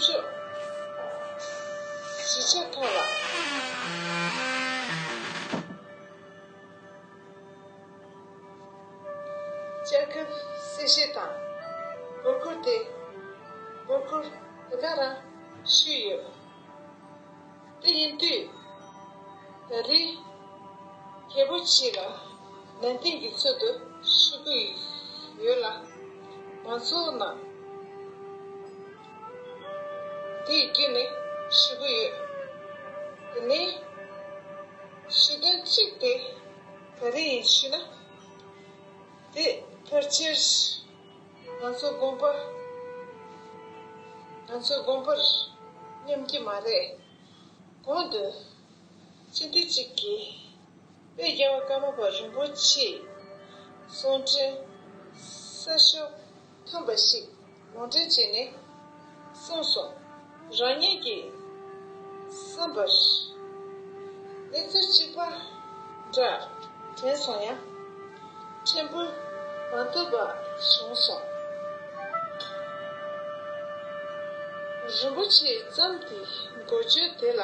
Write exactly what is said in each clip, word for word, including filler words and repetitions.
ཤོག་གཞིས་ཆགས་ཐོག་ལ། རྒྱལ་ཁབ་གསལ་བཤད་དང་། སྒོར་སྒོར་དེ། སྒོར་སྒོར་དེ་ག་རང་ཞུས་ཡོད། དེ་ཡིན་དུས། ད་རེས་རྒྱལ་པོ་ཆེ་ལ་ནན་ཏན་གྱི་ཚུལ་དུ་ཞུ་གི་ཡོད་ལ། མང་ཚོགས་རྣམས་དེའི་བརྒྱུད་ནས་ཞུ་གི་ཡོད། དེ་ནས་ཞུ་དོན་གཅིག་དེ་ག་རེ་ཡིན་ཞུས་ན། དེ་ཕལ་ཆེར་ང་ཚོ་དགོན་པ། ང་ཚོ་དགོན་པར་སྙམ་གྱི་མ་རེད། གོང་དུ་སྤྱི་འཐུས་གཅིག་གིས་དཔལ་རྒྱལ་བ་ཀརྨ་པ་རིན་པོ་ཆེའི་གསུང་འཕྲིན་གསར་ཤོག་ཐོན་པ་ཞིག་ལུང་འདྲེན་བྱས་ནས་གསུངས་སོང་། རང་ཉིད་ཀྱི་བསམ་པར་གནས་ཚུལ་གཅིག་པ་འདྲ་དྲན་སོང་ཡང་། ཕྲན་བུ་མ་བཏུབ་པ་བྱུང་སོང་། རིན་པོ་ཆེའི་བརྩམས་ཏེ་འགོ་བརྗོད་དེ་ལ།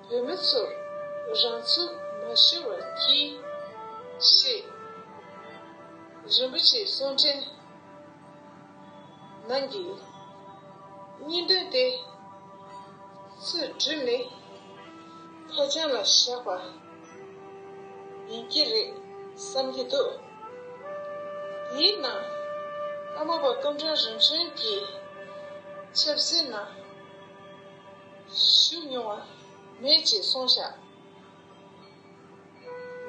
བོད་མི་ཚོར་རང་ཚུགས་མ་ཤོར་བར་གྱིས་ཤིག་རིན་པོ་ཆེའི་གསུང་འཕྲིན་ནང་གི་སྙིང་དོན་དེ་ཚུར་བསྒྲུབས་ནས་ཁ་བྱང་ལ་བཞག་པ་ཡིན་གྱི་རེད་བསམ་གྱི་འདུག་དེའི་ནང་ཀརྨ་པ་སྐུ་ཕྲེང་རིམ་བྱོན་གྱི་ཆབ་སྲིད་ནང་ཞུགས་མྱོང་བ་མེད་ཅེས་གསུངས་བཞག་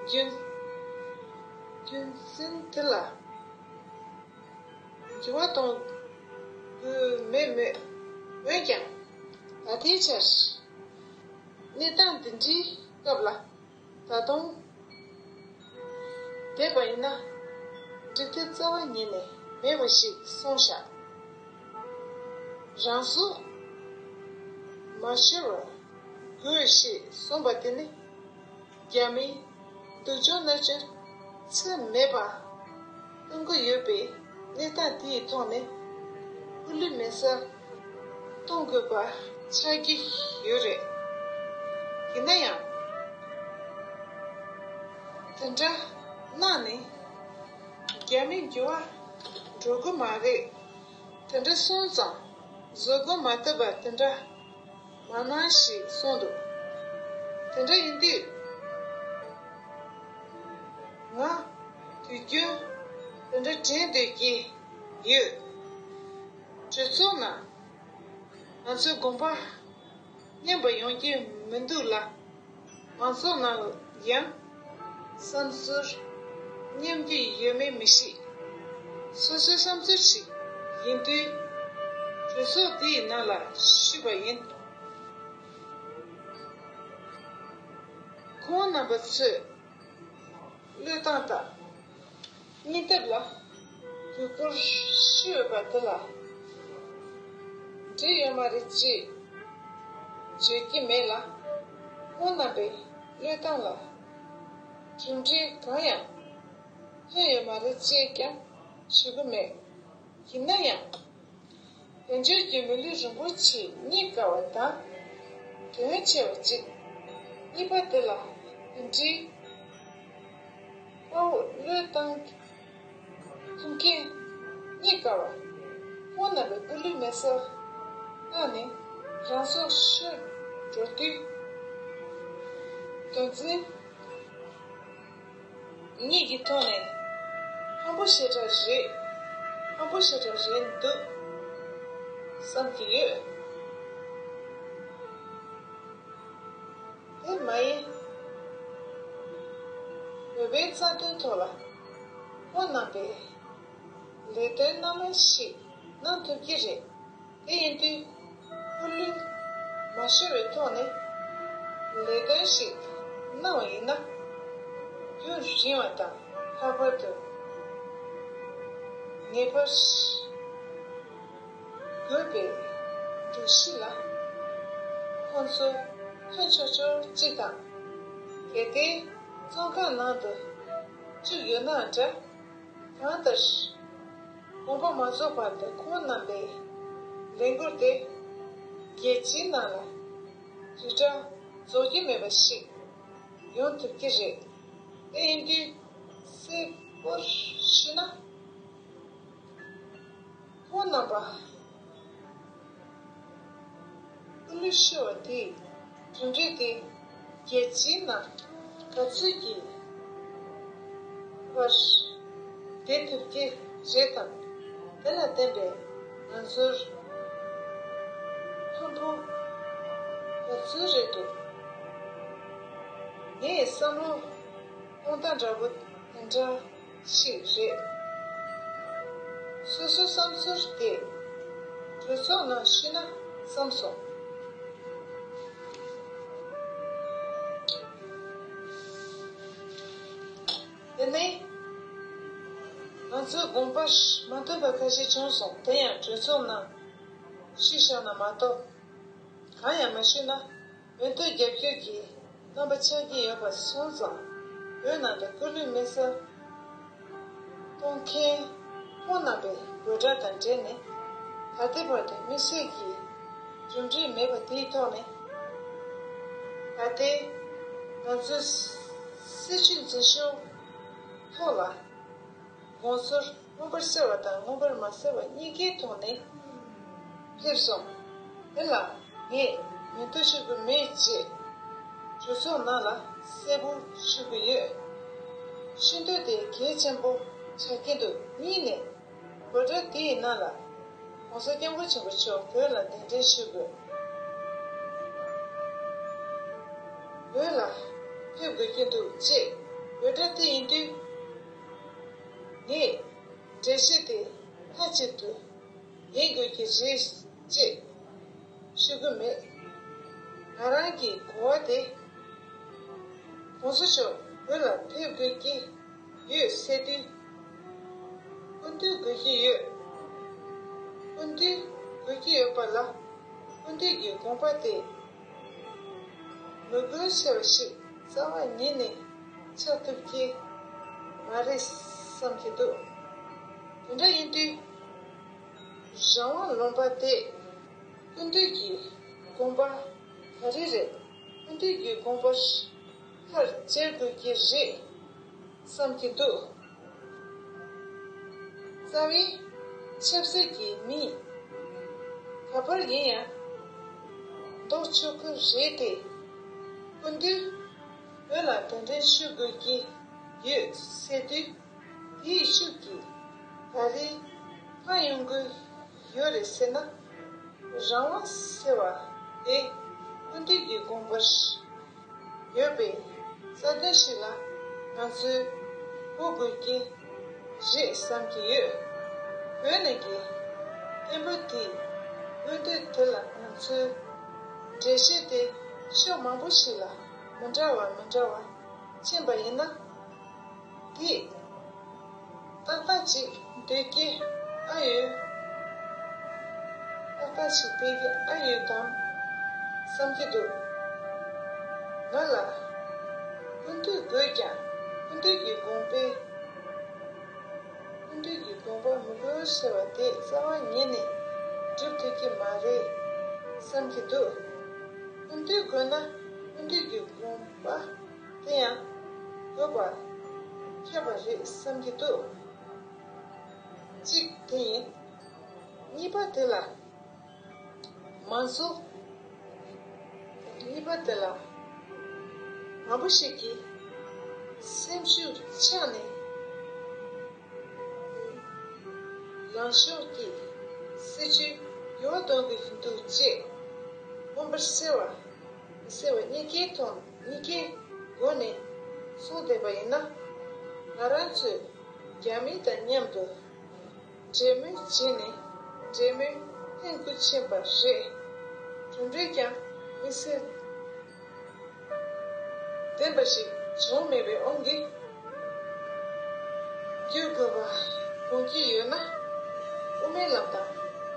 རྒྱུ་རྒྱུ་མཚན་དེ་ལ་འགྱུར་བ་གཏོང་དགོས་མེད་མོད། འོན་ཀྱང་ད་ལྟའི་ཆར་གནས་སྟངས་འདི་འདྲའི་སྐབས་ལ། ད་དུང་བསྡད་པ་ཡིན་ན་འགྲིག་ཐབས་རྩ་བ་ཉིད་ནས་མེད་པ་ཞིག་གསུངས་བཞག་རང་སྲོག་མ་ཤོར་བར་དགོས་ཞེས་གསུངས་པ་དེ་ནི་རྒྱ་མིའི་སྡུག་སྦྱོང་མནར་གཅོད་ཚད་མེད་པ་གཏོང་གི་ཡོད་པའི་གནས་སྟངས་དེའི་ཐོག་ནས་སྐུ་ལུས་མེ་སྲེག་གཏོང་དགོས་པ་ཆགས་ཀྱི་ཡོད་རེད། ཡིན་ན་ཡང་། དེ་འདྲ་གནང་ནས་རྒྱ་མི་འགྱུར་བ་འགྲོ་གི་མ་རེད། དེ་འདྲ་སོང་ཙང་བཟོད་སྒོམ་མ་ཐུབ་པ་དེ་འདྲ་མ་གནང་ཞེས་གསུངས་འདུག་དེ་འདྲ་ཡིན་དུས་ང་དུས་རྒྱུན་དེ་འདྲ་དྲན་སྡོད་ཀྱི་ཡོད། གྲོས་ཚོགས་ནང་ང་ཚོའི་དགོངས་པ་མཉམ་པ་ཡོང་གི་མི་འདུག་ལ། མང་ཚོགས་ནང་ཡང་བསམ་ཚུལ་མཉམ་གྱི་ཡོད་མེད་མི་ཤེས། སོ་སོའི་བསམ་ཚུལ་ཞིག་ཡིན་དུས་གྲོས་ཚོགས་འདིའི་ནང་ལ་ཞུས་པ་ཡིན། ཁོང་རྣམ་པ་ཚོས་བློས་བཏང་དང་། གཉིས་ཐབས་ལ་གུས་བཀུར་ཞུས་ཡོད་པ་དེ་ལ་འགྲིག་ཡོད་མ་རེད་ཅེས་བརྗོད་ཀྱི་མེད་ལ། ཁོང་རྣམ་པའི་བློས་བཏང་ལ་གྲུབ་འབྲས་གང་ཡང་ཐོན་ཡོད་མ་རེད་ཅེས་ཀྱང་ཞུ་གི་མེད། ཡིན་ན་ཡང་། དལ་འབྱོར་གྱི་མི་ལུས་རིན་པོ་ཆེ་རྙེད་དཀའ་བ་དང་། དོན་ཆེ་བ་གཅིག་གཉིས་པ་དེ་ལ་དེ་འདྲའི་དཔའ་བོ་བློས་བཏང་ཐུབ་མཁན་རྙེད་དཀའ་བ། ཁོང་རྣམ་པའི་སྐུ་ལུས་མེ་སྲེག་བཏང་ནས་རང་སྲོག་ཤོར་འགྲོ་དུས། དོན་ཚན་གཉིས་ཀྱི་ཐོག་ནས་ཕངས་པོ་ཞེ་དྲག་རེད། ཕངས་པོ་ཞེ་དྲག་རེད་འདུག་བསམ་གྱི་ཡོད། དེ་མ་ཡིན། བོད་པའི་རྩ་དོན་ཐོག་ལ་ཁོང་རྣམ་པས་ལས་དོན་སྣ་མང་ཞིག་གནང་ཐུབ་ཀྱི་རེད། དེ་ཡིན་དུས་སྐུ་ལུས་མ་ཤོར་བའི་ཐོག་ནས་ལས་དོན་ཞིག་གནང་བ་ཡིན་ན། རྒྱུན་རིང་བ་དང་ལྷག་པར་དུ་ངེས་པར་དགོས་པའི་སྒྲུབ་གཞི་ལ་ཁོང་ཚོ་ཐོན་ཆོག་ཆོག་ཅིག་དང་། གལ་ཏེ་བཙོན་ཁང་ནང་དུ་བཅུག་ཡོད་ན་འདྲ། གང་ལྟར། དགོངས་པ་མ་རྫོགས་བར་དུ་ཁོང་རྣམ་པའི་ལས་འགུལ་དེ་རྒྱལ་སྤྱིའི་ནང་ལ་རི་བྲག་རྫོགས་རྒྱུ་མེད་པ་ཞིག་ཡོང་ཐུབ་ཀྱི་རེད། དེ་ཡིན་དུས་གསལ་པོར་ཞུས་ན། ཁོང་རྣམ་པ་སྐུ་ལུས་ཤི་བ་དེའི་གྲུབ་འབྲས་དེ་རྒྱལ་སྤྱིའི་ནང་ག་ཚོད་ཀྱི་བར་བསྡད་ཐུབ་ཀྱི་རེད་དམ། དེ་ལ་བརྟེན་པའི་ང་ཚོར་ཕན་པོ་ག་ཚོད་རེད་འདུག་ངའི་བསམ་བློ་གཏོང་སྟངས་འདྲ་པོ་དེ་འདྲ་ཞིག་རེད། སོ་སོའི་བསམ་ཚུལ་དེ་གྲོས་ཚོགས་ནང་ཞུས་ན་བསམ་སོང་། དེ་ནས་ང་ཚོའི་དགོངས་པ་མ་འདོན་པ་ཁ་ཤས་བྱུང་སོང་། དེ་ཡང་གྲོས་ཚོགས་ནང་ཞུས་བཞག་ན་མ་གཏོགས། གང་ཡང་མ་ཞུས་ན་འོས་བསྡུ་རྒྱབ་སྐྱོར་གྱི་རྣམ་པ་ཆགས་ཀྱི་ཡོད་པ་སོང་ཙང་། བོད་ནང་དུ་སྐུ་ལུས་མེ་སྲེག་གཏོང་མཁན་ཁོང་རྣམ་པའི་འབོད་སྒྲ་དང་འབྲེལ་ནས། ད་ལྟའི་བར་དུ་དམིགས་བསལ་གྱི་གྲུབ་འབྲས་མེད་པ་དེའི་ཐོག་ནས། ད་ལྟའི་ང་ཚོའི་སྲིད་བྱུས་འཛིན་ཕྱོགས་ཐོག་ལ། དགོངས་ཚུལ་མངོན་པར་གསལ་བ་དང་མངོན་པར་མ་གསལ་བ་གཉིས་ཀའི་ཐོག་ནས་ཕེབས་སོང་། དེ་ལ་ངས་མོས་མཐུན་ཞུ་གི་མེད་ཅེས་གྲོས་ཚོགས་ནང་ལ་གསལ་པོ་ཞུ་གི་ཡོད། ཤུགས་འདོན་དེ་གལ་ཆེན་པོ་ཆགས་ཀྱི་འདུག་གཉིས་ནས། འབོད་སྒྲ་དེའི་ནང་ལ་༸གོང་ས་༸སྐྱབས་མགོན་ཆེན་པོ་མཆོག་བོད་ལ་གདན་འདྲེན་ཞུ་དགོས། བོད་ལ་ཕེབས་དགོས་ཀྱི་འདུག་ཅེས་འབོད་སྒྲ་དེ་ཡིན་དུས། ངས་འགྲེལ་བཤད་དེ་མཐའ་གཅིག་ཏུ་ཡིན་དགོས་ཀྱི་རེད་ཅེས་ཞུ་གི་མེད། ང་རང་གི་གོ་བ་དེ། ༸གོང་ས་མཆོག་བོད་ལ་ཕེབས་དགོས་ཀྱི་ཡོད་ཟེར་དུས། སྐུ་མདུན་དགོས་ཀྱི་ཡོད། སྐུ་མདུན་དགོས་ཀྱི་ཡོད་པ་ལ། སྐུ་མདུན་གྱི་དགོངས་པ་དེ་མི་དགོས་ཟེར་བ་ཞིག་རྩ་བ་ཉིད་ནས་ཆགས་ཐུབ་ཀྱི་མ་རེད་བསམ་གྱི་འདུག་དེ་འདྲ་ཡིན་དུས། རང་དབང་ལུང་པ་དེ་སྐུ་མདུན་གྱི་དགོངས་པ་ག་རེ་རེད། སྐུ་མདུན་གྱི་དགོངས་པ་ཕར་བཅར་དགོས་ཀྱི་རེད་བསམ་གྱི་འདུག་རྩ་བའི་ཆབ་སྲིད་ཀྱི་མི་ག་པར་ཡིན་ཡང་ལྡོག་ཆོག་གི་རེད་དེ། སྐུ་མདུན་བོད་ལ་གདན་འདྲེན་ཞུ་དགོས་ཀྱི་ཡོད་ཟེར་དུས། དེའི་ཤུགས་ཀྱིས་ག་རེ་འཕར་ཡོང་གི་ཡོད་རེད་ཟེར་ན། རང་དབང་ཟེར་བ་དེ་སྐུ་མདུན་གྱི་དགོངས་པར་ཡོད་པའི་རྩ་དོན་ཞིག་ལ་ང་ཚོས་གོ་དགོས་ཀྱི་རེད་བསམ་གྱི་ཡོད། བོད་ནང་གི་སྐད་འབོད་དེའི་མངོན་འདོད་དེ་ལ་ང་ཚོས་འགྲེལ་བཤད་དེ་ཕྱོགས་མང་པོ་ཞིག་ལ་མི་འདྲ་བ་མི་འདྲ་བ་ཕྱིན་པ་ཡིན་ན། དེས་ཏག་ཏག་ཅིག་འདོད་ཀྱི་ཨ་ཡོད། ཏག་ཏག་ཅིག་འདོད་ཀྱི་ཨ་ཡོད་དམ་བསམ་གྱི་འདུག་ང་ལ་སྐུ་མདུན་དགོས་ཀྱང་སྐུ་མདུན་གྱི་དགོངས་པའི། སྐུ་མདུན་གྱི་དགོངས་པ་མི་དགོས་ཟེར་བ་དེ་རྩ་བ་ཉིད་ནས་སྒྲུབ་ཐུབ་ཀྱི་མ་རེད་བསམ་གྱི་འདུག་སྐུ་མདུན་དགོས་ན་སྐུ་མདུན་གྱི་དགོངས་པ། དེ་ཡང་དགོས་པ་ཁྱབ་པ་རེད་བསམ་གྱི་འདུག་གཅིག་དེ་ཡིན། གཉིས་པ་དེ་ལ་མང་གཙོ། གཉིས་པ་དེ་ལ་མང་པོ་ཞིག་གིས་སེམས་ཤུགས་ཆག་ནས། ལངས་ཕྱོགས་ཀྱི་སྲིད་བྱུས་འགྱུར་བ་གཏོང་གི་འདུག་ཅེས་མངོན་པར་གསལ་བ། གསལ་བ་གཉིས་ཀའི་ཐོག་གཉིས་ཀའི་སྒོ་ནས་གསུངས་བསྡད་པ་ཡིན་ན། ང་རང་ཚོས་རྒྱ་མི་དང་མཉམ་དུ་འབྲེལ་མོལ་བྱས་ནས་འབྲེལ་མོལ་ཐེངས་དགུ་ཕྱིན་པ་རེད། གྲུབ་འབྲས་ཀྱང་དམིགས་བསལ་ལྡན་པ་ཞིག་བྱུང་མེད་པའི་དབང་གིས། བསྒྱུར་དགོས་པ་དགོངས་ཀྱི་ཡོད་ན། དབུ་མའི་ལམ་དང་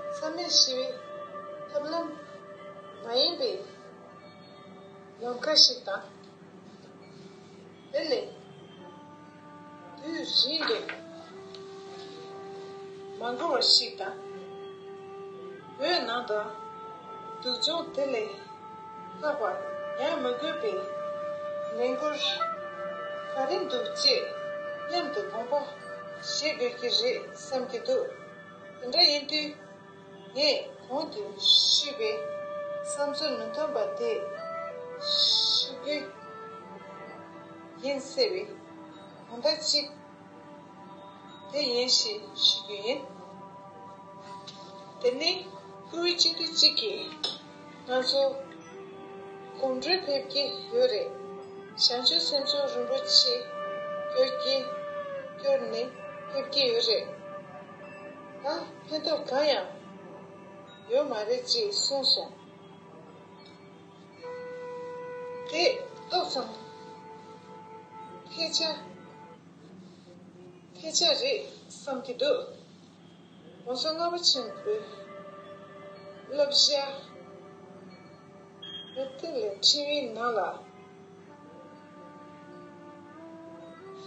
མཚམས་མེད་ཞི་བའི་ཐབས་ལམ་མ་ཡིན་པའི་ལམ་ཁ་ཞིག་དང་། དེ་ལས་དུས་རིང་དུ། མ་འགོར་བ་ཞིག་དང་། བོད་ནང་དུ་སྡུག་སྦྱོང་དེ་ལས་ལྷག་པ་ཡང་མི་དགོས་པའི་ལས་འགུལ་ག་རེ་འདུག་ཅེས་མཉམ་དུ་དགོངས་པ་བཞེས་དགོས་ཀྱི་རེད་བསམ་གྱི་འདུག་དེ་འདྲ་ཡིན་དུས། ངས་གོང་དུ་ཞུས་པའི་བསམ་ཚུལ་མི་མཐུན་པ་དེ་ཞུ་རྒྱུ་ཡིན་ཟེར་བའི་དོན་དག་གཅིག་དེ་ཡིན་ཞེས་ཞུ་རྒྱུ་ཡིན། དེ་ནི་བཀུར་འོས་སྤྱི་འཐུས་གཅིག་གིས་ང་ཚོ་གོམ་བགྲོད་ཕེབས་ཀྱི་ཡོད་རེད། བྱང་ཆུབ་སེམས་མཆོག་རིན་པོ་ཆེ་སྐྱོར་གྱི་སྐྱོར་ནས་ཕེབས་ཀྱི་ཡོད་རེད། ད་ཕན་ཐོགས་གང་ཡང་ཡོད་མ་རེད་ཅེས་གསུངས་སོང་། དེ་ཏོག་ཙམ་ཐལ་ཆ་ཐལ་ཆ་རེད་བསམ་གྱི་འདུག༸གོང་ས་ལྔ་པ་ཆེན་པོའི་བསླབ་བྱ་མུ་མཐུད་ལས་ཁྲིམས་ཡིག་ནང་ལ།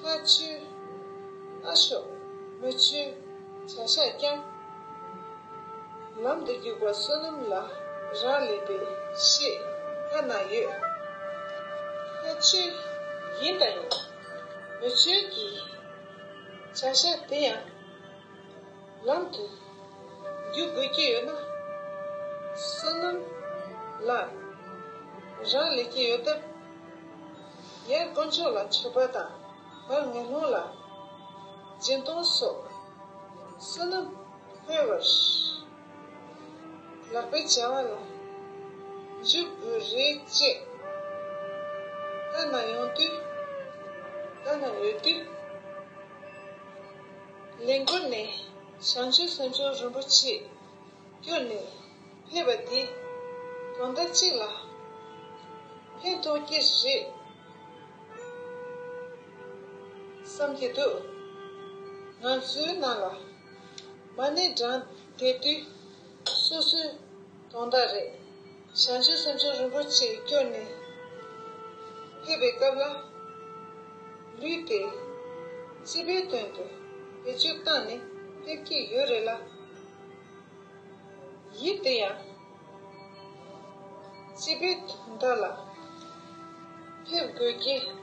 ལྷ་ཆོས་ལྟ་ཞོག་མི་ཆོས་བྱ་བཞག་ཀྱང་། ལམ་དུ་རྒྱུག་པ་བསོད་ནམས་ལ་རག་ལས་པས་ཞེས་བཀའ་གནང་ཡོད། ལྷ་ཆོས་ཡིན་དང་ཡིན། མི་ཆོས་ཀྱི་བྱ་བཞག་དེ་ཡང་། ལམ་དུ་རྒྱུག་དགོས་ཀྱི་ཡོད་ན། བསོད་ནམས་ལ་རག་ལས་ཀྱི་ཡོད་སྟབས། ཡར་དཀོན་མཆོག་ལ་མཆོད་པ་དང་། བར་ངན་སློང་ལ་སྦྱིན་གཏོང་སོགས་བསོད་ནམས་འཕེལ་བར་ལག་པའི་བྱ་བ་ལ་འཇུག་དགོས་རེད་ཅེས་བཀའ་གནང་ཡོང་དུས། བཀའ་གནང་ཡོད་དུས། ལས་འགུལ་ནས་བྱང་ཆུབ་སེམས་མཆོག་རིན་པོ་ཆེ་སྐྱོར་ནས་ཕེབས་པ་དེ་དོན་དག་གཅིག་ལ་ཕན་ཐོགས་ཀྱི་རེད་བསམ་གྱི་འདུག་ང་ཚོའི་ནང་ལ་མ་ཎི་བགྲངས་བསྡད་དུས་སོ་སོའི་དོན་དག་རེད། བྱང་ཆུབ་སེམས་མཆོག་རིན་པོ་ཆེ་སྐྱོར་ནས་ཕེབས་པའི་སྐབས་ལ། ལུས་དེ་སྤྱི་པའི་དོན་དུ་བེད་སྤྱོད་བཏང་ནས་ཕེབས་ཀྱི་ཡོད་རེད་ལ། ཡིད་དེ་ཡང་སྤྱི་པའི་དོན་དག་ལ་ཕེབས་དགོས་ཀྱི་རེད་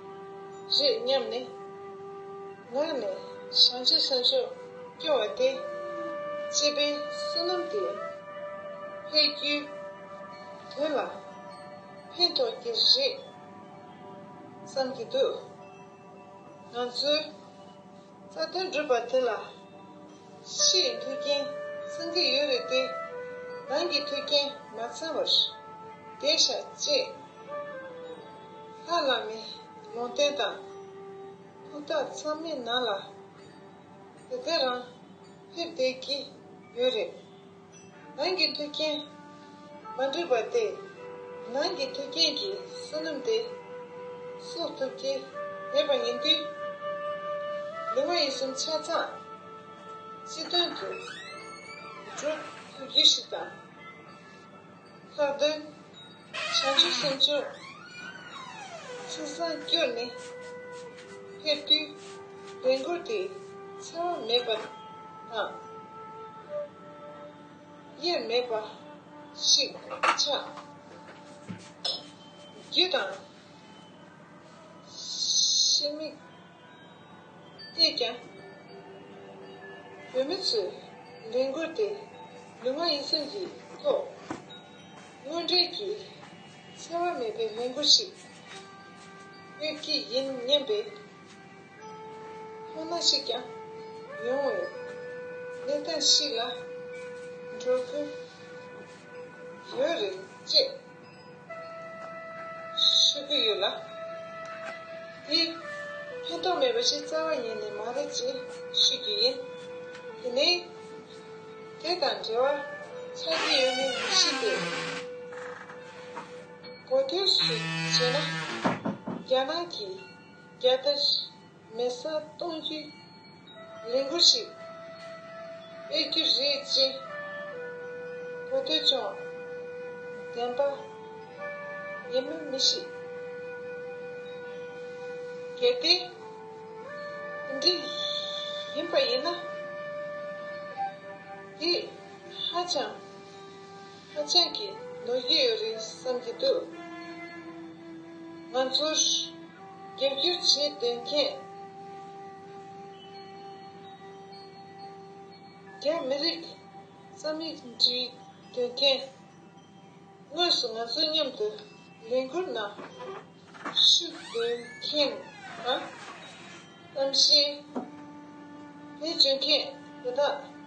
སྙམ་ནས། ངག་ནས་བྱང་ཆུབ་སེམས་མཆོག་སྐྱོར་བ་དེ་སྤྱི་པའི་བསོད་ནམས་དེ་འཕེལ་རྒྱུའི་དོན་ལ་ཕན་ཐོགས་ཀྱི་རེད་བསམ་གྱི་འདུག་ང་ཚོའི་རྩ་དོན་སྒྲུབ་པ་དེ་ལ་ཕྱིའི་མཐུན་རྐྱེན་ཚང་གི་ཡོད་རེད་དེ། ནང་གི་མཐུན་རྐྱེན་མ་ཚང་བར་བསྡད་ཤག་ཅེས་ལྷ་བླ་མའི་ལུང་བསྟན་དང་ཕུ་ཐག་ཚང་མའི་ནང་ལ་དེ་ག་རང་ཕེབས་བསྡད་ཀྱི་ཡོད་རེད། ནང་གི་མཐུན་རྐྱེན་མ་འགྲིག་པ་དེ། ནང་གི་མཐུན་རྐྱེན་གྱི་བསོད་ནམས་དེ་གསོག་ཐུབ་ཀྱི་མེད་པ་ཡིན་དུས། ལུས་ངག་ཡིད་གསུམ་ཆ་ཚང་སྤྱི་དོན་དུ་འགྲོ་ཐུབ་རྒྱུ་ཞིག་དང་། ལྷག་དོན་བྱང་ཆུབ་སེམས་མཆོག་ཚུལ་བཟང་བསྐྱོར་ནས་ཕེབས་དུས་ལས་འགུལ་དེ་འཚེ་བ་མེད་པ་དང་། དབྱེར་མེད་པ་ཞིག་ཆགས་རྒྱུ་དང་། ཤི་མིག་བལྟས་ཀྱང་། བོད་མི་ཚོས་ལས་འགུལ་དེ་ལུས་ངག་ཡིད་གསུམ་གྱི་ཐོག་དངོས་འབྲེལ་གྱི་འཚེ་བ་མེད་པའི་ལས་འགུལ་ཞིག་སྤེལ་གྱི་ཡིན་སྙམ་པའི་དོ་སྣང་ཞིག་ཀྱང་ཡོང་བའི་གནས་སྟངས་ཤིག་ལ་འགྲོ་གི་ཡོད་རེད་ཅེས་ཞུ་གི་ཡོད་ལ། དེ་ཕན་ཐོགས་མེད་པ་ཞིག་རྩ་བ་ཉིད་ནས་མ་རེད་ཅེས་ཞུ་རྒྱུ་ཡིན། དེ་ནས་དེ་དང་འབྲེལ་བ་ཆགས་ཀྱི་ཡོད་མེད་མི་ཤེས་ཏེ། གོ་ཐོས་སུ་བྱས་ན། རྒྱ་ནག་གིས་རྒྱལ་དར་མེ་སྲེག་གཏོང་རྒྱུའི་ལས་འགུལ་ཞིག་སྤེལ་རྒྱུ་རེད་ཅེས་གོ་ཐོས་བྱུང་བ་བདེན་པ་ཡིན་མིན་མི་ཤེས། གལ་ཏེ་འདི་ཡིན་པ་ཡིན་ན། འདི་ཧ་ཅང་ཧ་ཅང་གི་ནོར་གྱི་ཡོད་རེད་བསམ་གྱི་འདུག་ང་ཚོར་རྒྱབ་སྐྱོར་བྱེད་འདོད་མཁན། རྒྱ་མི་རིགས་རྩ་མེད་འབྲི་འདོད་མཁན། དངོས་སུ་ང་ཚོ་མཉམ་དུ་ལས་འགུལ་ནང་ཞུགས་འདོད་མཁན་དང་། གཏམ་བཤད་བེད་སྤྱོད་མཁན་དེ་དག་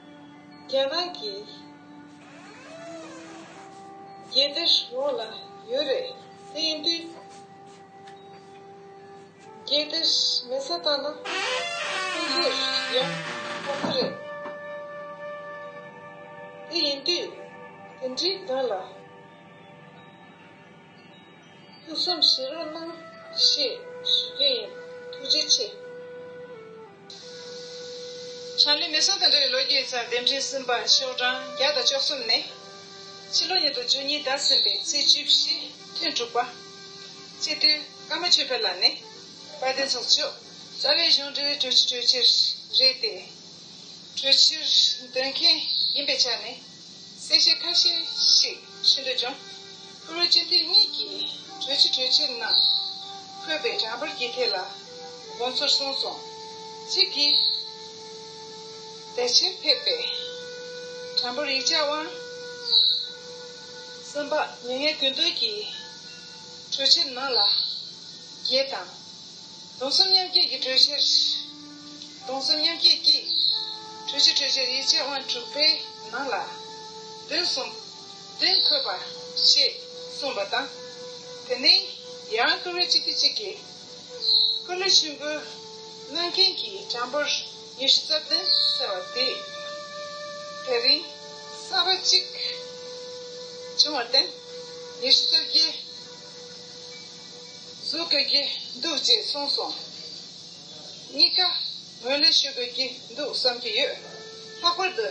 རྒྱ་ནག་གི་རྒྱལ་དར་འོག་ལ་ཡོད་རེད། དེ་ཡིན་དུས། རྒྱལ་དར་མེད་ས་བཏང་ན་ཁོང་ཚོས་ཡང་ཁོ་ཁོ་རེད། དེ་ཡིན་དུས་དེ་འདྲའི་སྒང་ལ་ཐུགས་བསམ་བཞེས་རོགས་གནང་ཞེས་ཞུ་རྒྱུ་ཡིན། ཐུགས་རྗེ་ཆེ། ཕྱག་ལས་མེད་ས་དང་འབྲེལ་བའི་ལོ་རྒྱུས་ཡིག་ཚགས་འདེམས་ཁྲིམས་གསུམ་པ་ཤོག་གྲངས་བརྒྱ་དང་བཅུ་གསུམ་ནས། ཕྱི་ལོ་ཉིས་སྟོང་བཅུ་གཉིས་ཟླ་གསུམ་པའི་ཚེས་བཅུ་བཞི་ཐུན་དྲུག་པ། སྤྱི་འཐུས་ཀརྨ་ཆོས་འཕེལ་ལགས་ནས་དཔལ་ལྡན་ཚོགས་གཙོ་རྩ་བའི་གཞུང་འབྲེལ་གྲོས་ཆོད་གྲོས་ཆོད་རེད་དེ། གྲོས་ཆོད་འདོན་མཁན་ཡིན་པའི་ཆ་ནས་གསལ་བཤད་ཁ་ཤས་ཤིག་ཞུ་འདོད་བྱུང་། བཀུར་འོས་སྤྱི་འཐུས་གཉིས་ཀྱིས་གྲོས་ཆོད་གྲོས་ཆོད་ནང་འཁོད་པའི་གྲངས་འབོར་གྱི་ཐད་ལ་དགོངས་ཚུལ་གསུངས་སོང་། གཅིག་གིས་དེ་ཕྱིར་ཕེབས་པའི་གྲངས་འབོར་ཡིག་ཆ་དབང་གསུམ་པ་མྱ་ངན་གུས་འདུད་ཀྱི་གྲོས་ཆོད་ནང་ལ་བརྒྱད་དང་། གདུང་སེམས་མཉམ་སྐྱེད་ཀྱི་གྲོས་ཆོད། གདུང་སེམས་མཉམ་སྐྱེད་ཀྱི་གྲོས་ཆོད་གྲོས་ཆོད་ཡིག་ཆ་དབང་དྲུག་པའི་ནང་ལ་བདུན་གསུམ་བདུན་འཁོད་པ་ཞེས་གསུངས་པ་དང་། དེ་ནས་ཡང་བཀུར་འོས་སྤྱི་འཐུས་གཅིག་གིས་སྐུ་ལས་ཆེན་པོ་གནང་མཁན་གྱི་གྲངས་འབོར་ཉི་ཤུ་རྩ་བདུན་ཟེར་བ་དེ་དེ་རིང་གསར་པ་གཅིག་བྱུང་བར་བརྟེན་ཉི་ཤུ་རྩ་བརྒྱད་བཟོ་དགོས་ཀྱི་འདུག་ཅེས་གསུངས་སོང་། གཉིས་ཀ་ངོས་ལེན་ཞུ་དགོས་ཀྱི་འདུག་བསམ་གྱི་ཡོད། ལྷག་པར་དུ་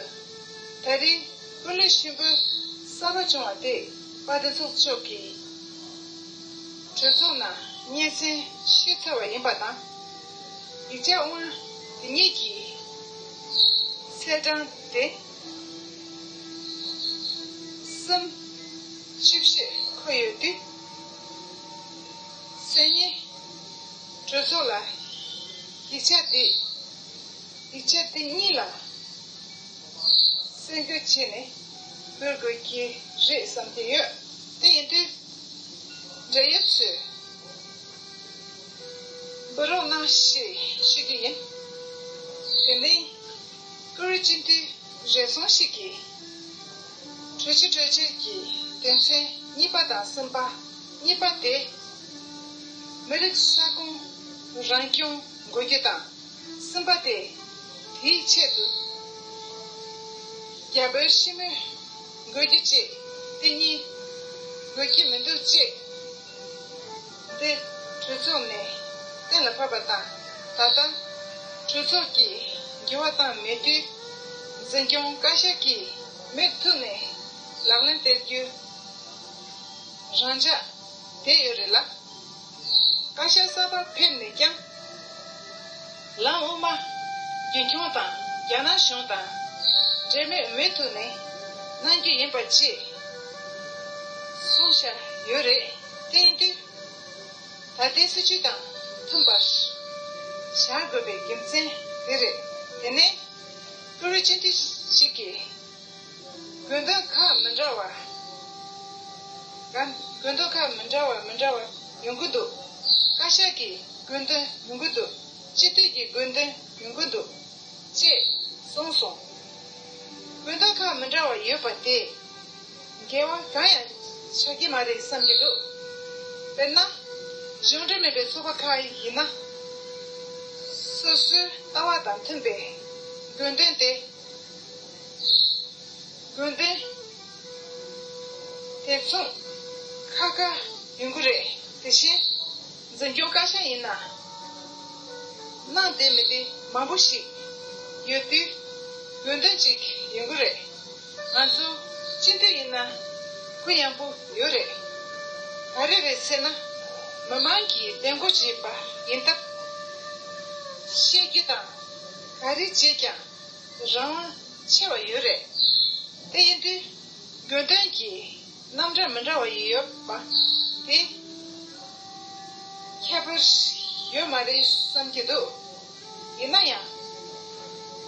ད་རེས་སྐུ་ལས་ཆེན་པོ་གསར་པ་བྱུང་བ་དེ་དཔལ་ལྡན་ཚོགས་གཙོ་གིས་གྲོས་ཚོགས་ནང་སྙན་སེང་ཞུས་ཚར་བ་ཡིན་པ་དང་། ཡིག་ཆ་དབང་དེ་ཉིད་ཀྱི་ཚེས་གྲངས་དེ་གསུམ་བཅུ་བཞི་འཁོད་ཡོད་དུས། སང་ཉིན་གྲོས་ཚོགས་ལ་ཡིག་ཆ་དེ་ཡིག་ཆ་དེ་གཉིས་ལ་གསལ་འགོད་བྱས་ནས་འབུལ་དགོས་ཀྱི་རེད་བསམ་གྱི་ཡོད། དེ་ཡིན་དུས་འབྲེལ་ཡོད་ཚོས་འབུལ་རོགས་གནང་ཞེས་ཞུ་རྒྱུ་ཡིན། དེ་ནས་བཀུར་འོས་སྤྱི་འཐུས་རེ་ཟུང་ཞིག་གིས་གྲོས་ཆོད་གྲོས་ཆོད་ཀྱི་དོན་ཚན་གཉིས་པ་དང་གསུམ་པ། གཉིས་པ་དེ་མི་རིགས་ས་ཁོངས་རང་སྐྱོང་དགོས་རྒྱུ་དང་། གསུམ་པ་དེ་དེའི་ཆེད་དུ་རྒྱ་བོད་ཞི་མོལ་དགོས་རྒྱུ་བཅས་དེ་གཉིས་དགོས་ཀྱི་མི་འདུག་ཅེས་འདི་གྲོས་ཚོགས་ནས་གཏན་ལ་ཕབ་པ་དང་། ད་ལྟ་གྲོས་ཚོགས་ཀྱིས་འགྱུར་བ་བཏང་མེད་དུས། འཛིན་སྐྱོང་བཀའ་ཤག་གིས་མུ་མཐུད་ནས་ལག་ལེན་བསྟར་རྒྱུ་རང་འཇགས་བསྡད་ཡོད་རེད་ལ། བཀའ་ཤག་གསར་པ་ཕེབས་ནས་ཀྱང་ལམ་དབུ་མ་རྒྱུན་འཁྱོངས་དང་རྒྱ་ནག་གཞུང་དང་འབྲེལ་མོལ་མུ་མཐུད་ནས་གནང་རྒྱུ་ཡིན་པ་བཅས་གསུངས་བཞག་ཡོད་རེད། དེ་ཡིན་དུས་ད་ལྟའི་སྲིད་བྱུས་དང་མཐུན་པར་བཞག་དགོས་པའི་རྒྱུ་མཚན་དེ་རེད། དེ་ནས་བཀུར་འོས་སྤྱི་འཐུས་ཤིག་གིས། དགོས་འདུན་ཁག་མི་འདྲ་བ། དགོས་འདུན་ཁག་མི་འདྲ་བ་མི་འདྲ་བ་ཡོང་གི་འདུག་བཀའ་ཤག་གི་དགོས་འདུན་ཡོང་གི་འདུག་སྤྱི་འཐུས་ཀྱི་དགོས་འདུན་ཡོང་གི་འདུག་ཅེས་གསུངས་སོང་། དགོས་འདུན་ཁག་མི་འདྲ་བ་ཡོད་པ་དེ་འགལ་བ་གང་ཡང་ཆགས་ཀྱི་མ་རེད་བསམ་གྱི་འདུག་དཔེར་ན། གཞུང་འབྲེལ་མིན་པའི་ཚོགས་པ་ཁག་ཡིན་ན། སོ་སོའི་ལྟ་བ་དང་མཐུན་པའི་དགོས་འདུན་དེ། དགོས་འདུན་དེ་མཚུངས་ཁ་ཁ་ཡོང་གི་རེད། དེ་བཞིན་འཛིན་སྐྱོང་བཀའ་ཤག་ཡིན་ན་གནང་བསྡད་མི་དེ་མང་པོ་ཞིག་ཡོད་དུས་དགོས་འདུན་གཅིག་ཡོང་གི་རེད། ང་ཚོ་སྤྱི་འཐུས་ཡིན་ན་གུ་ཡངས་པོ་ཡོད་རེད། ག་རེ་རེད་ཟེར་ན་མི་མང་གིས་འདེམས་བསྐོ་བྱས་པ་ཡིན་སྟབས་བཤད་རྒྱུ་དང་ག་རེ་བྱས་ཀྱང་། རང་དབང་ཆེ་བ་ཡོད་རེད། དགོས་འདུན་གྱི་རྣམ་གྲངས་མི་འདྲ་བ་ཡོད་པ་དེ་ཁྱད་པར་ཡོད་མ་རེད་བསམ་གྱི་འདུག་ཡིན་ན་ཡང་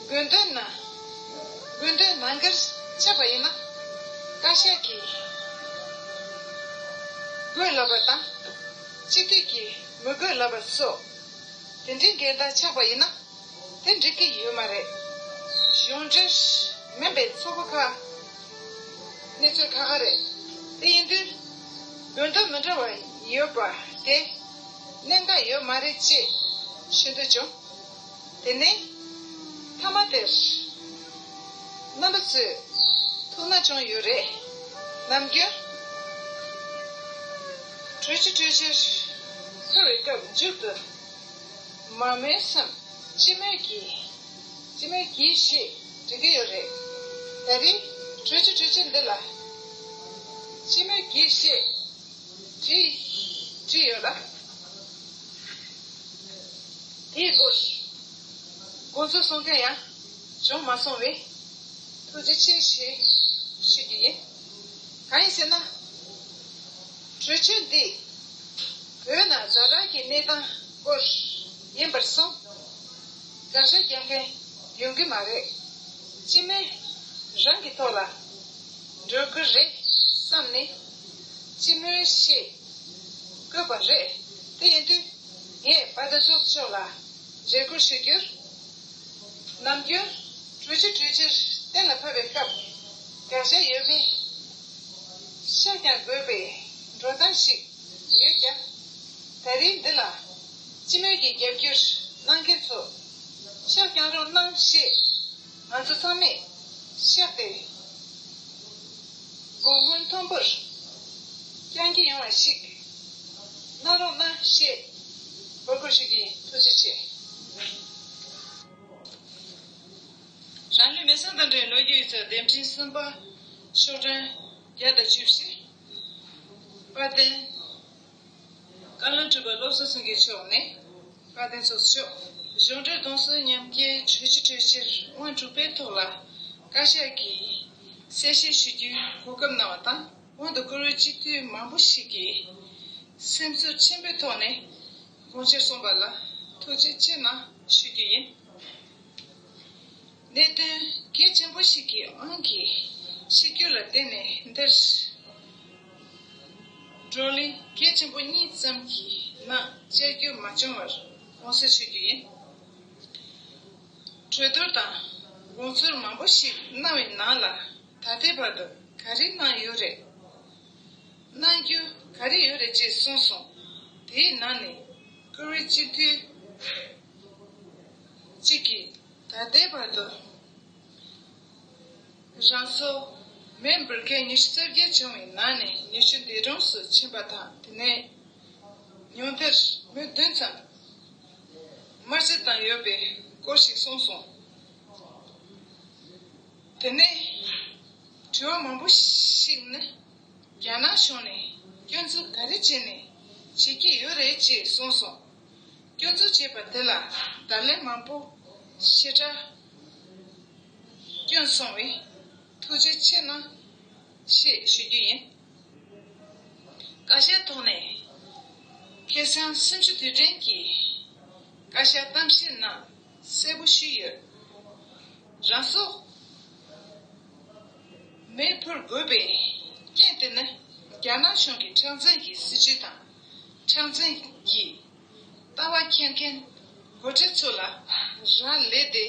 དགོས་འདུན་ན་དགོས་འདུན་ནང་ཁུལ་ཆགས་པ་ཡིན་ན། བཀའ་ཤག་གིས་དགོས་ལབ་པ་དང་སྤྱི་འཐུས་ཀྱིས་མི་དགོས་ལབ་པ་སོགས་དེ་འདྲའི་འགལ་ཟླ་ཆགས་པ་ཡིན་ན། དེ་འགྲིག་གི་ཡོད་མ་རེད། གཞུང་འབྲེལ་མིན་པའི་ཚོགས་པ་ཁག་གནས་ཚུལ་ཁག་ཁག་རེད། དེ་ཡིན་དུས་དགོས་འདུན་མི་འདྲ་བ་ཡོད་པ་དེ་གནད་འགག་ཡོད་མ་རེད་ཅེས་ཤོད་འདོད་བྱུང་། དེ་ནས་མཐའ་མ་དེར་རྣམ་པ་ཚོས་ཐུགས་སྣང་བྱུང་ཡོད་རེད། ནམ་རྒྱུན་གྲོས་ཆོད་གྲོས་ཆོད་ཕུལ་བའི་སྐབས་མཇུག་ཏུ། མང་མོས་སམ། སྤྱི་མོས་ཀྱིས། སྤྱི་མོས་ཀྱིས་ཞེས་འབྲི་གི་ཡོད་རེད། ད་རེས་གྲོས་ཆོད་གྲོས་ཆོད་འདི་ལ་སྤྱི་མོས་ཀྱིས་ཞེས་བྲིས་བྲིས་ཡོད་ལ། དེའི་སྐོར་དགོངས་ཚུལ་གསུང་མཁན་ཡང་བྱུང་མ་སོང་བས་ཐུགས་རྗེ་ཆེ་ཞེས་ཞུ་རྒྱུ་ཡིན། གང་ཡིན་ཟེར་ན། གྲོས་ཆོད་འདི་བོད་ནང་ཛ་དྲག་གི་གནས་སྟངས་སྐོར་ཡིན་པར་སོང་དགག་བྱ་རྒྱག་མཁན་ཡོང་གི་མ་རེད། སྤྱི་མོས་རང་གི་ཐོག་ལ་འགྲོ་དགོས་རེད་བསམ་ནས་སྤྱི་མོས་ཞེས་བཀོད་པ་རེད། དེ་ཡིན་དུས་ངས་དཔལ་ལྡན་ཚོགས་གཙོ་མཆོག་ལ་རེ་སྐུལ་ཞུ་རྒྱུར། ནམ་རྒྱུན་གྲོས་ཆོད་གྲོས་ཆོད་གཏན་ལ་ཕབ་པའི་སྐབས་དགག་བྱ་ཡོད་མེད་ཤ་རྐྱང་དགོས་པའི་འགྲོ་སྟངས་ཤིག་ཡོད་ཀྱང་། ད་རེས་འདི་ལ་སྤྱི་མོས་ཀྱི་རྒྱབ་སྐྱོར་གནང་མཁན་ཚོ་ཤ་རྐྱང་རོགས་གནང་ཞེས་ང་ཚོ་ཚང་མས་བཤད་དེ། དགོངས་དག་མཐོན་པོར་བསྐྱང་གི་ཡོང་བ་ཞིག་གནང་རོགས་གནང་ཞེས་འབོད་སྐུལ་ཞུ་གི་ཡིན། ཐུགས་རྗེ་ཆེ། རང་ལུས་མེར་སྲེག་དང་འབྲེལ་ལོ་རྒྱུས་ཡིག་ཚགས་དེབ་ཕྲེང་གསུམ་པ་ཤོག་གྲངས་བརྒྱ་དང་བཅུ་བཞི། དཔལ་ལྡན་བཀའ་བློན་ཁྲི་པ་བློ་བཟང་སེང་གེ་མཆོག་ནས། དཔལ་ལྡན་ཚོགས་གཙོ་མཆོག་གཞུང་འབྲེལ་གདོང་སོལ་མཉམ་སྐྱེལ་གྲོས་ཆོད་གྲོས་ཆོད་དབང་དྲུག་པའི་ཐོག་ལ་བཀའ་ཤག་གིས་གསལ་བཤད་ཞུ་རྒྱུའི་གོ་སྐབས་གནང་བ་དང་། དབང་དུ་བཀུར་འོས་སྤྱི་འཐུས་མང་པོ་ཞིག་གིས་སེམས་ཚོར་ཆེན་པོའི་ཐོག་ནས་དགོངས་འཆར་གསུངས་པ་ལ་ཐུགས་རྗེ་ཆེ་གནང་ཞུ་རྒྱུ་ཡིན། གནད་དོན་གལ་ཆེན་པོ་ཞིག་གི་དབང་གིས་ཤི་རྒྱུ་ལ་བརྟེན་ནས་འདིར་བགྲོ་གླེང་གལ་ཆེན་པོ་གཉིས་ཙམ་གྱི་ནང་བཅར་རྒྱུ་མ་བྱུང་བར་དགོངས་སེལ་ཞུ་རྒྱུ་ཡིན། གྲོས་བསྡུར་དང་དགོངས་ཚུལ་མང་པོ་ཞིག་གནང་བའི་ནང་ལ་ད་ལྟའི་བར་དུ་ག་རེ་གནང་ཡོད་རེད། གནང་རྒྱུ་ག་རེ་ཡོད་རེད་ཅེས་གསུངས་སོང་། དེའི་ནང་ནས་བཀུར་འོས་སྤྱི་འཐུས་གཅིག་གིས་ད་ལྟའི་བར་དུ་རང་སྲོག་མེ་འབུད་མཁན་ཉི་ཤུ་རྩ་བརྒྱད་བྱུང་བའི་ནང་ནས་ཉི་ཤུ་འདས་གྲོངས་སུ་ཕྱིན་པ་དང་། དེ་ནས་ཉུང་མཐར་མི་བདུན་ཙམ་དམར་གསོད་བཏང་ཡོད་པའི་སྐོར་ཞིག་གསུངས་སོང་། དེ་ནས་དྲི་བ་མང་པོ་ཞིག་ནི། རྒྱ་ནག་གཞུང་ནས་སྐྱོན་འཛུགས་ག་རེ་བྱས་ནས་བྱེད་ཀྱི་ཡོད་རེད་ཅེས་གསུངས་སོང་། སྐྱོན་འཛུགས་བྱས་པ་དེ་ལ་བརྡ་ལན་མང་པོ་ཞེ་དྲག་བསྐྱོན་སོང་བས་ཐུགས་རྗེ་ཆེ་གནང་ཞེས་ཞུ་རྒྱུ་ཡིན། བཀའ་ཤག་ཐོག་ནས་ཁ་སང་སུམ་ཅུ་དུས་དྲན་གྱི་བཀའ་ཤག་གཏམ་བཤད་ནང་གསལ་པོ་ཞུས་ཡོད། རང་སྲོག་མེ་འབུད་དགོས་པའི་རྐྱེན་དེ་ནི་རྒྱ་ནག་གཞུང་གི་མཁྲེགས་འཛིན་གྱི་སྲིད་བྱུས་དང་། མཁྲེགས་འཛིན་གྱི་ལྟ་བ་འཁྱེར་མཁན་འགོ་ཁྲིད་ཚོ་ལ་རག་ལས་ཏེ་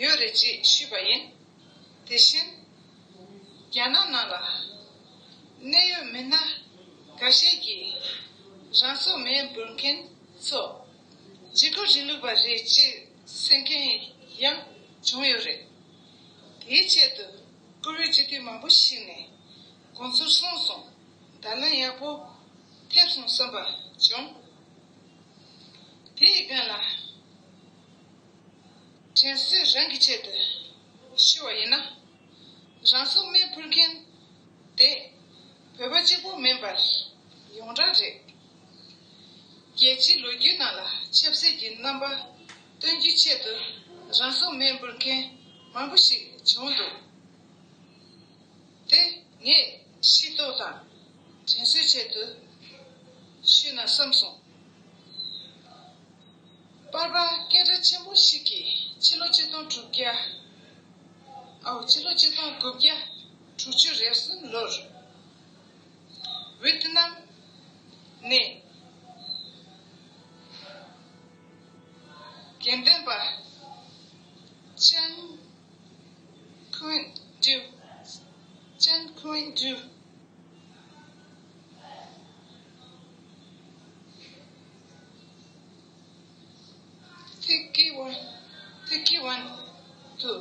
ཡོད་རེད་ཅེས་ཞུས་པ་ཡིན། དེ་བཞིན་རྒྱ་ནག་ནང་ལ་གནད་ཡོད་མི་སྣ་འགའ་ཤས་ཀྱིས་རང་སྲོག་མེ་འབུད་མཁན་ཚོ་འཇིགས་སྐུལ་རིང་ལུགས་པ་རེད་ཅེས་གསན་མཁན་ཡང་བྱུང་ཡོད་རེད། དེའི་ཆེད་དུ་བཀུར་འོས་སྤྱི་འཐུས་མང་པོ་ཞིག་ནས་དགོངས་ཚུལ་གསུངས་སོང་། བརྡ་ལན་ཡག་པོ་ཐེབས་སོང་བསམ་པ་བྱུང་། དེའི་རྐྱེན་ལ། དྲན་གསོས་རང་གི་ཆེད་དུ་ཞུ་བ་ཡིན་ན། རང་སྲོག་མེ་འབུད་མཁན་དེ་བོད་པ་གཅིག་པུ་མིན་པར་ཡོངས་གྲགས་རེད། རྒྱལ་སྤྱིའི་ལོ་རྒྱུས་ནང་ལ་ཆབ་སྲིད་ཀྱི་རྣམ་པ་སྟོན་རྒྱུའི་ཆེད་དུ་རང་སྲོག་མེ་འབུད་མཁན་མང་པོ་ཞིག་བྱུང་འདུག་དེ་ངས་ཤེས་རྟོགས་དང་དྲན་གསོའི་ཆེད་དུ་ཞུས་ན་བསམ་སོང་། པར་པ་སྐད་གྲགས་ཆེན་པོ་ཞིག་གིས་ཕྱི་ལོ་ཆིག་སྟོང་དྲུག་བརྒྱ། ཨའོ། ཕྱི་ལོ་ཆིག་སྟོང་དགུ་བརྒྱ་དྲུག་ཅུ་རེ་གསུམ་ལོར་ཝེ་ཏི་ནམ་ནས་དགེ་འདུན་པ་ཅན་ཁུན་ཏུ། ཅན་ཁུན་ཏུ། ཐིག་གི་ཝན། ཐིག་གི་ཝན་དུ་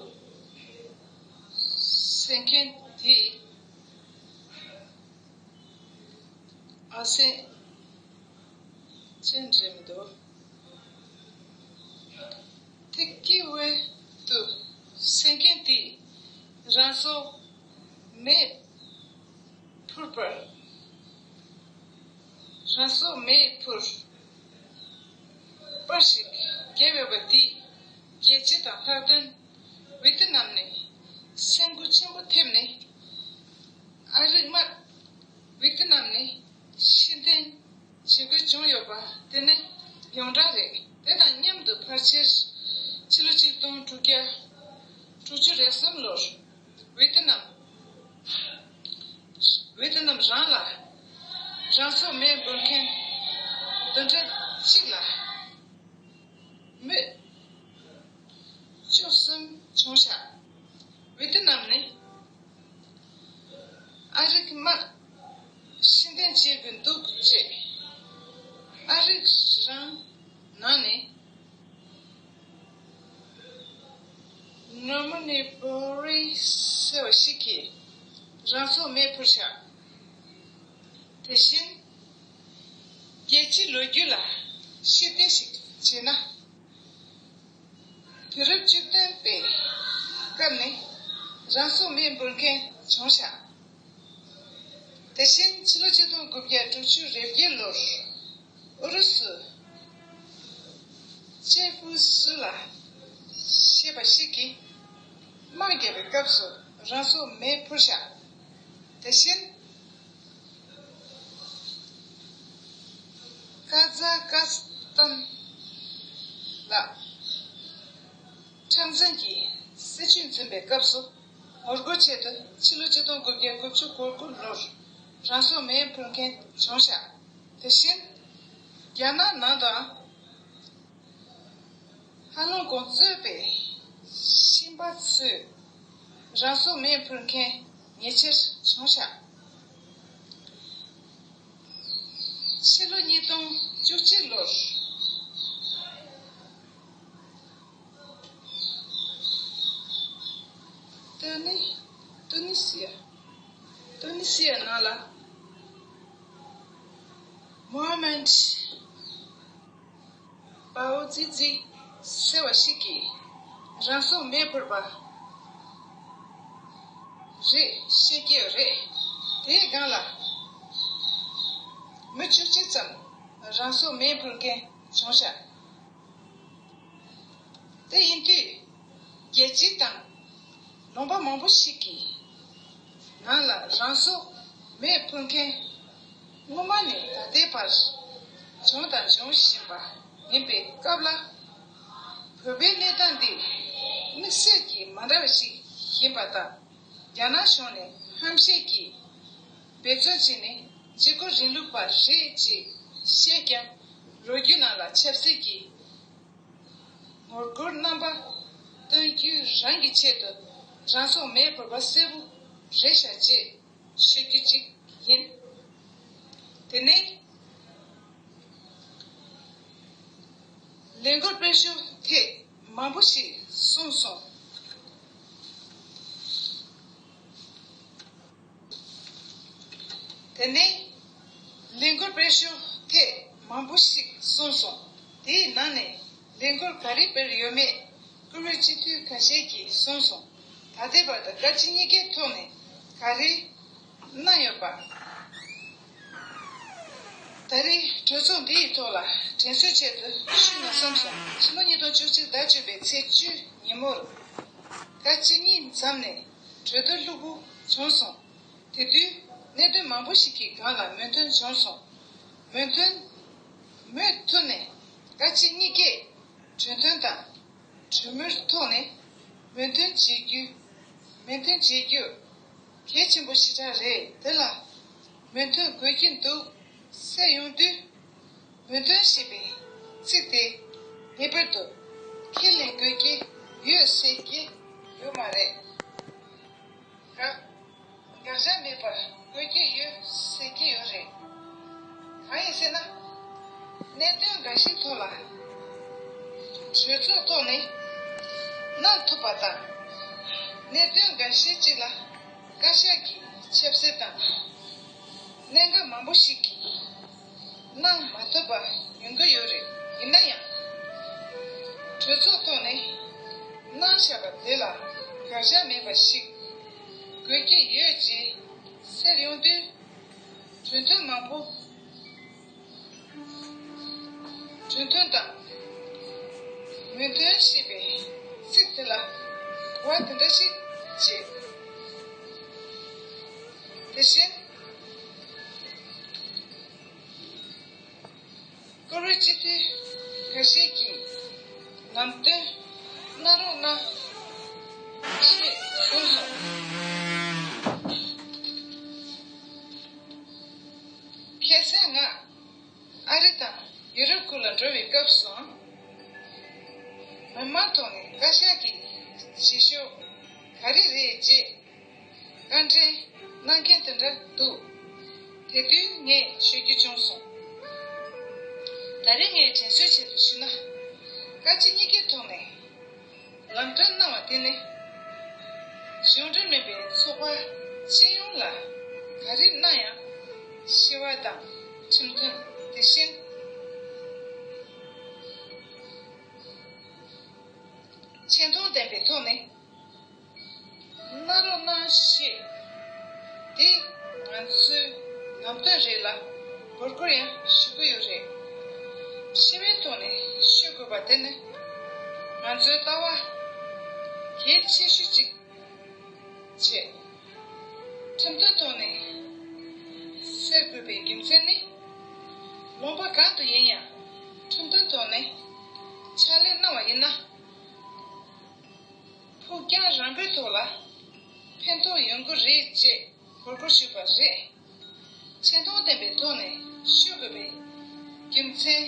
ཟེར་མཁན་དེ་ཨ་སེ་ཅན་རེད་མི་འདུག་ཐིག་གི་ཝན་དུ་ཟེར་མཁན་དེ་རང་སྲོག་མེ་ཕུར་པར། རང་སྲོག་མེ་ཕུར་པར་ཞིག་བརྒྱབ་ཡོད་པ་དེས་རྒྱལ་སྤྱི་དང་ལྷག་དོན་ཝེ་ཏི་ནམ་ནས་སེམས་འགུལ་ཆེན་པོ་ཐེབས་ནས། ཨ་རིག་དམར་ཝེ་ཏི་ནམ་ནས་ཕྱིར་འཐེན་བྱེད་དགོས་བྱུང་ཡོད་པ་དེ་ནི་ཡོངས་གྲགས་རེད། དེ་དང་མཉམ་དུ་ཕལ་ཆེར་ཕྱི་ལོ་ཆིག་སྟོང་དྲུག་བརྒྱ་དྲུག་ཅུ་རེ་གསུམ་ལོར་ཝེ་ཏི་ནམ། ཝེ་ཏི་ནམ་རང་ལ་རང་སྲོག་མེ་འབུལ་མཁན་བདུན་ཕྲག་གཅིག་ལ་མི་བཅུ་གསུམ་བྱུང་ཤག་ཝེ་ཏི་ནམ་ནས་ཨ་རིག་དམར་ཕྱིར་འཐེན་བྱེད་དགོས་འདུག་ཅེས་ཨ་རིག་རང་ནང་ནས་ནོ་མོ་ནི་བོ་རི་ཟེར་བ་ཞིག་གིས་རང་སྲོག་མེ་ཕུལ་ཤག་དེ་བཞིན་རྒྱལ་སྤྱིའི་ལོ་རྒྱུས་ལ་ཕྱིར་བལྟས་ཤིག་བྱས་ན། དུས་རབས་བཅུ་བདུན་པའི་སྐབས་ནས་རང་སྲོག་མེ་འབུལ་མཁན་བྱུང་ཤག་དེ་བཞིན་ཕྱི་ལོ་ཆིག་སྟོང་དགུ་བརྒྱ་དྲུག་ཅུ་རེ་བརྒྱད་ལོར་ཨུ་རུ་སུ་ཅེ་ཧྥུ་སུ་ལ་ཞེས་པ་ཞིག་གིས་དམག་རྒྱག་པའི་སྐབས་སུ་རང་སྲོག་མེ་ཕུལ་ཤག་དེ་བཞིན་ཀ་ཛ་ཀ་སི་ཏན་ལ་འཁྲབ་ཚན་གྱི་སྲིད་བྱུས་འཛིན་པའི་སྐབས་སུ། ངོ་རྒོལ་ཆེད་དུ་ཕྱི་ལོ་ཆིག་སྟོང་དགུ་བརྒྱ་དགུ་བཅུ་གོ་དགུ་ལོར་རང་སྲོག་མེ་ཕུལ་མཁན་བྱུང་ཤག་དེ་བཞིན་རྒྱ་ནག་ནང་དུའང་ཧ་ལམ་གོང་གཙོས་པའི་ཤན་པ་ཚོས་རང་སྲོག་མེ་ཕུལ་མཁན་ཉེ་ཆར་བྱུང་ཤག་ཕྱི་ལོ་ཉིས་སྟོང་བཅུ་གཅིག་ལོར། ཏུ་ནི། ཏུ་ནི་སི་ཡ། ཏུ་ནི་སི་ཡ་ནང་ལ་མོ་ཧ་མད་པའོ་ཙི་ཙི་ཟེར་བ་ཞིག་གིས་རང་སྲོག་མེ་ཕུལ་བ་རེད་བཤད་ཀྱི་ཡོད་རེད། དེའི་སྒང་ལ་མི་བཅུ་གཅིག་ཙམ་རང་སྲོག་མེ་ཕུལ་མཁན་བྱུང་ཤག་དེ་ཡིན་དུས་རྒྱལ་སྤྱི་དང་ལུང་པ་མང་པོ་ཞིག་གི་ནང་ལ་རང་སྲོག་མེ་ཕུལ་མཁན་སྔོན་མ་ནས་ད་ལྟའི་བར་བྱུང་དང་འབྱུང་བཞིན་པ་ཡིན་པའི་སྐབས་ལ། བོད་པའི་གནས་སྟངས་འདི་དམིགས་བསལ་གྱིས་མ་འདྲ་བ་ཞིག་ཡིན་པ་དང་། རྒྱ་ནག་གཞུང་ནས་ཧམ་བཤད་ཀྱིས་འབད་བརྩོན་བྱས་ནས་འཇིགས་སྐུལ་རིང་ལུགས་པ་རེད་ཅེས་བཤད་ཀྱང་། ལོ་རྒྱུས་ནང་ལ་ཆབ་སྲིད་ཀྱི་ངོ་རྒོལ་རྣམ་པ་སྟོན་རྒྱུ་རང་གི་ཆེད་དུ་རང་སྲོག་མེ་ཕུལ་བ་གསལ་པོ་རེད་ཤག་ཅེས་ཤོད་རྒྱུ་ཅིག་ཡིན། དེ་ནས་ལས་འགུལ་སྤེལ་ཕྱོགས་ཐད་མང་པོ་ཞིག་གསུངས་སོང་། དེ་ནས་ལས་འགུལ་སྤེལ་ཕྱོགས་ཐད་མང་པོ་ཞིག་གསུངས་སོང་། དེའི་ནང་ནས་ལས་འགུལ་ག་རེ་སྤེལ་ཡོད་མེད་བཀུར་འོས་སྤྱི་འཐུས་ཁ་ཤས་ཀྱིས་གསུངས་སོང་། ད་ལྟའི་བར་དུ་བཀའ་སྤྱི་གཉིས་ཀའི་ཐོག་ནས་ག་རེ་གནང་ཡོད་པ། ད་རེས་གྲོས་ཚོགས་འདིའི་ཐོག་ལ་དྲན་གསོའི་ཆེད་དུ་ཞུས་ན་བསམ་སོང་། ཕྱི་ལོ་ཉིས་སྟོང་བཅུ་གཅིག་ཟླ་བཅུ་པའི་ཚེས་བཅུ་ཉིན་མོར་བཀའ་སྤྱི་གཉིས་མཚམས་ནས་གྲོས་བསྡུར་ལྷུག་པོ་བྱུང་སོང་། དེ་དུས་གནད་དོན་མང་པོ་ཞིག་གི་སྒང་ལ་མོས་མཐུན་བྱུང་སོང་། མོས་མཐུན་མུ་མཐུད་ནས་བཀའ་སྤྱི་གཉིས་ཀས་གྲོས་མཐུན་དང་གྲོས་མོལ་ཐོག་ནས་མོས་མཐུན་བྱེད་རྒྱུ། མོས་མཐུན་བྱེད་རྒྱུ་གལ་ཆེན་པོ་ཞེ་དྲག་རེད། དེ་ལ་མོས་མཐུན་དགོས་ཀྱི་འདུག་ཟེར་ཡོང་དུས། མོས་མཐུན་ཞེས་པའི་ཚིག་དེ་ངེས་པར་དུ་ཁས་ལེན་དགོས་ཀྱི་ཡོད་ཟེར་གྱི་ཡོད་མ་རེད། དགག་དགག་བྱ་མེད་པར་དགོས་ཀྱི་ཡོད་ཟེར་གྱི་ཡོད་རེད། གང་ཡིན་ཟེར་ན། གནད་དོན་འགའ་ཞིག་ཐོག་ལ་གྲོས་ཚོགས་ཐོག་ནས་གནང་ཐུབ་པ་དང་། གནད་དོན་འགའ་ཞིག་ཅིག་ལ་བཀའ་ཤག་གིས་ཆབ་སྲིད་དང་གནད་འགག་མང་པོ་ཞིག་གིས་གནང་མ་ཐུབ་པ་ཡོང་གི་ཡོད་རེད། ཡིན་ན་ཡང་། གྲོས་ཚོགས་ཐོག་ནས་གནང་བཞག་པ་དེ་ལ་དགག་བྱ་མེད་པ་ཞིག་དགོས་ཀྱི་ཡོད་ཅེས་ཟེར་ཡོང་དུས། གྲོས་མཐུན་མང་པོ། གྲོས་མཐུན་དང་མོས་མཐུན་ཞེས་པའི་ཚིག་དེ་ལ་གོ་བ་དེ་འདྲ་ཞིག་བྱེད། དེ་བཞིན། བཀུར་འོས་སྤྱི་འཐུས་འགའ་ཤས་ཀྱིས་ལམ་སྟོན་གནང་རོགས་གནང་ཞེས་གསུངས་སོང་། ཁ་སང་ང་ཨ་རི་དང་ཡུ་རོབ་ཁུལ་ལ་འགྲོ་བའི་སྐབས་སུའང་། མི་མང་ཐོག་ནས་བཀའ་ཤག་གི་བྱེད་ཕྱོགས་ག་རེ་རེད་ཅེས། བཀའ་འདྲི་གནང་མཁན་དེ་འདྲ་འདུག་དེ་དུས་ངས་ཤོད་རྒྱུ་བྱུང་སོང་། ད་རེས་ངས་དྲན་གསོའི་ཆེད་དུ་ཞུ་ན། བཀའ་སྤྱི་གཉིས་ཀའི་ཐོག་ནས་ལམ་སྟོན་གནང་བ་དེ་ནི། གཞུང་འབྲེལ་མིན་པའི་ཚོགས་པ་སྤྱི་ཡོངས་ལ་ག་རེ་གནང་ཡང་ཞི་བ་དང་ཁྲིམས་མཐུན། དེ་བཞིན་ཆེ་མཐོང་ལྡན་པའི་ཐོག་ནས། གནང་རོགས་གནང་ཞེས། དེ་ང་ཚོའི་ལམ་སྟོན་རེད་ལ་འབོད་སྐུལ་ཡང་ཞུ་གི་ཡོད་རེད། ཞི་བའི་ཐོག་ནས་ཤོད་དགོས་པ་དེ་ནི་ང་ཚོའི་ལྟ་བ་གལ་ཆེ་ཤོས་གཅིག་བྱས། ཁྲིམས་མཐུན་ཐོག་ནས་སེལ་དགོས་པའི་རྒྱུ་མཚན་ནི། ལུང་པ་གང་དུ་ཡིན་ཡང་ཁྲིམས་མཐུན་ཐོག་ནས་ཕྱག་ལས་གནང་བ་ཡིན་ན། ཕུགས་རྒྱང་རིང་པོའི་ཐོག་ལ་ཕན་ཐོགས་ཡོང་གི་རེད་ཅེས་འབོད་སྐུལ་ཞུས་པ་རེད། ཆེ་མཐོང་ལྡན་པའི་ཐོག་ནས་ཞུ་དགོས་པའི་རྒྱུ་མཚན་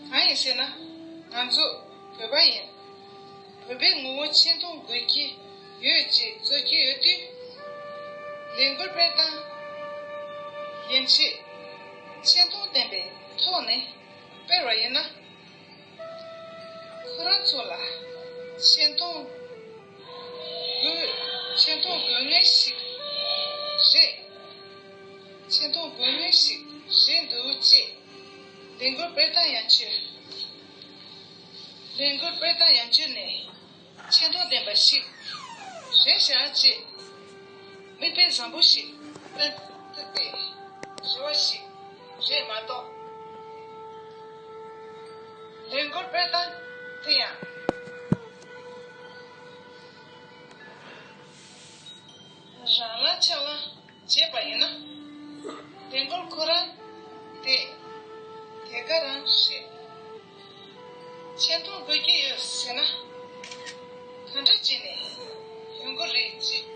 གང་ཡིན་ཟེར་ན། ང་ཚོ་བོད་པ་ཡིན། བོད་པའི་ངོ་བོ་ཆེ་མཐོང་དགོས་ཀྱི་ཡོད་ཅེས་རྩོད་ཀྱི་ཡོད་དུས། ལས་འགུལ་སྤེལ་སྟངས་ཡན་ཆད་ཆེ་མཐོང་ལྡན་པའི་ཐོག་ནས་སྤེལ་བ་ཡིན་ན། ཁོ་རང་ཚོ་ལ་ཆེ་མཐོང་དགོས། ཆེ་མཐོང་དགོས་ངེས་ཤིག་རེད། ཆེ་མཐོང་དགོས་ངེས་ཤིག་རེད་འདུག་ཅེས་ལས་འགུལ་སྤེལ་སྟངས་ཡན་ཆད། ལས་འགུལ་སྤེལ་སྟངས་ཡན་ཆད་ནས་ཆེ་མཐོང་ལྡན་པ་ཞིག་རེད་བཞག་ཅེས། མིག་དཔེ་བཟང་པོ་ཞིག་སྟོན་ཐུབ་པའི་རེ་བ་ཞིག་རེད་མ་གཏོགས། ལས་འགུལ་སྤེལ་སྟངས་དེ་ཡང་རང་ལ་ཆ་ལ་བྱས་པ་ཡིན་ན། ལས་འགུལ་ཁོ་རང་དེ་དེ་ག་རང་རེད། ཆེ་མཐོང་དགོས་ཀྱི་ཡོད་ཟེར་ན། ག་འདྲ་བྱས་ནས་ཡོང་གི་རེད་ཅེས།